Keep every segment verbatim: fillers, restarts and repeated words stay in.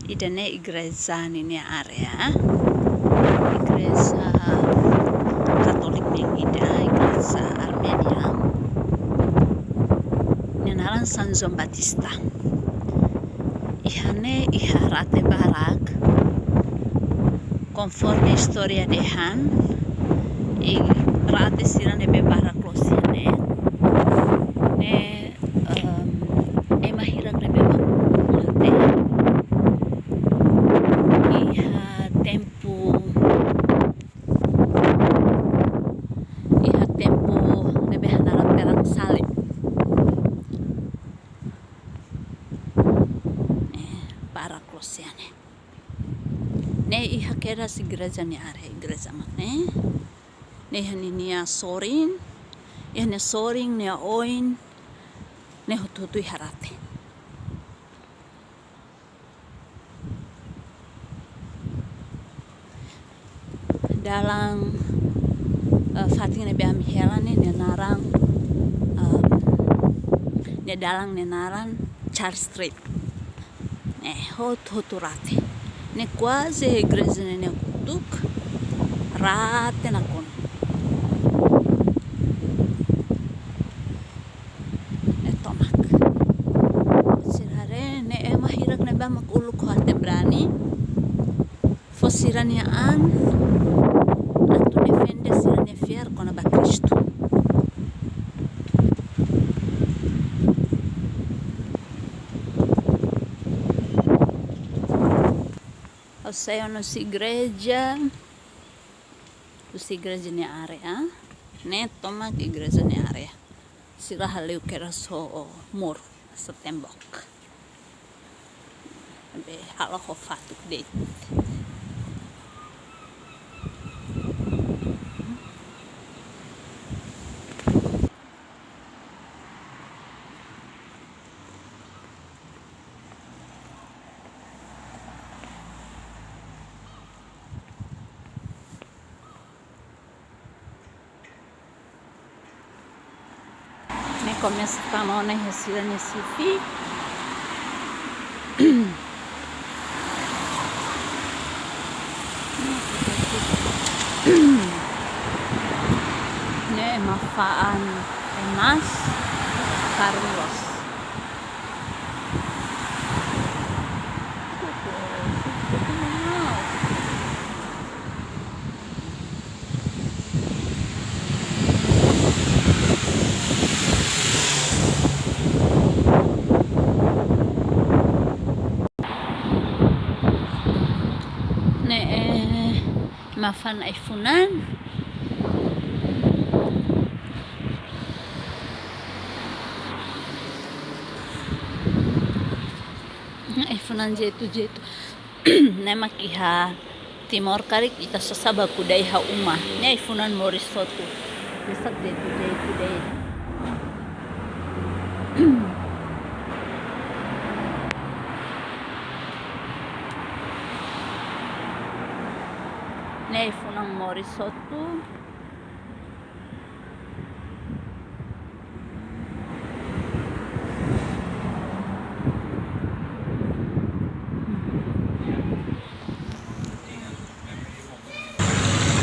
Ida-ne'e igreja ninia área. Igreja Katolik nian ida, igreja Armenia. Nia naran San João Batista. Iha ne'e iha rate barak. Konforme istória dehan, i rate sira ne'ebé barak loos iha ne'e, ne'e, em, ema hirak ne'ebé mak mate iha tempu, iha tempu ne'ebé hanaran perang salib. Eh, barak loos iha ne'e. Ne'e iha kedas igreja nia área, igreja mak ne'e. Ne'e iha ninia sorin, iha nia sorin, nia oin, ne'e hotu-hotu iha rate. Dalan, eh, fatin ne'ebé ami hela ne'e, nia naran, eh, nia dalan nia naran Charles Street. Ne'e hotu-hotu rate. Ne'e kuaze igreja ne'e, ne'e kotuk rate nakonu. Ne'e tomak. Sira haree ne'e ema hirak ne'ebá mak uluk ho ate brani fó sira-nia an atu defende sira-nia fiar kona-ba Kristu. Ha'u sai ona husi igreja, husi igreja nia área. Ne'e tomak igreja nia área. Sira hale'u kedas ho muru, hanesan tembok. Be halo ho fatuk de'it. Ne'e komesa tama ona iha sira-nia xefe. Ne'e ema fa'an emas karun loos. Ne'e, eh, ema fa'an ai-funan. Ai-funan jeitu-jeitu. Ne'e mak iha Timor karik ita sosa baku dai iha uma. Ne'e ai-funan moris hotu. Mesak jeitu-jeitu de'it. Ne'e ai-funan moris hotu.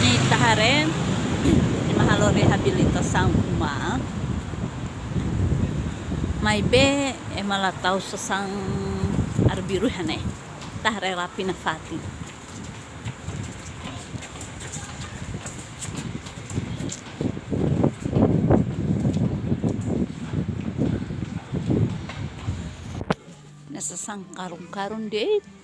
Ne'e ita haree, ema halo reabilitasaun uma. Maibé ema la tau sasán arbiru iha ne'e. Ita haree rapi nafatin. Ne'e sasán karun-karun de'it.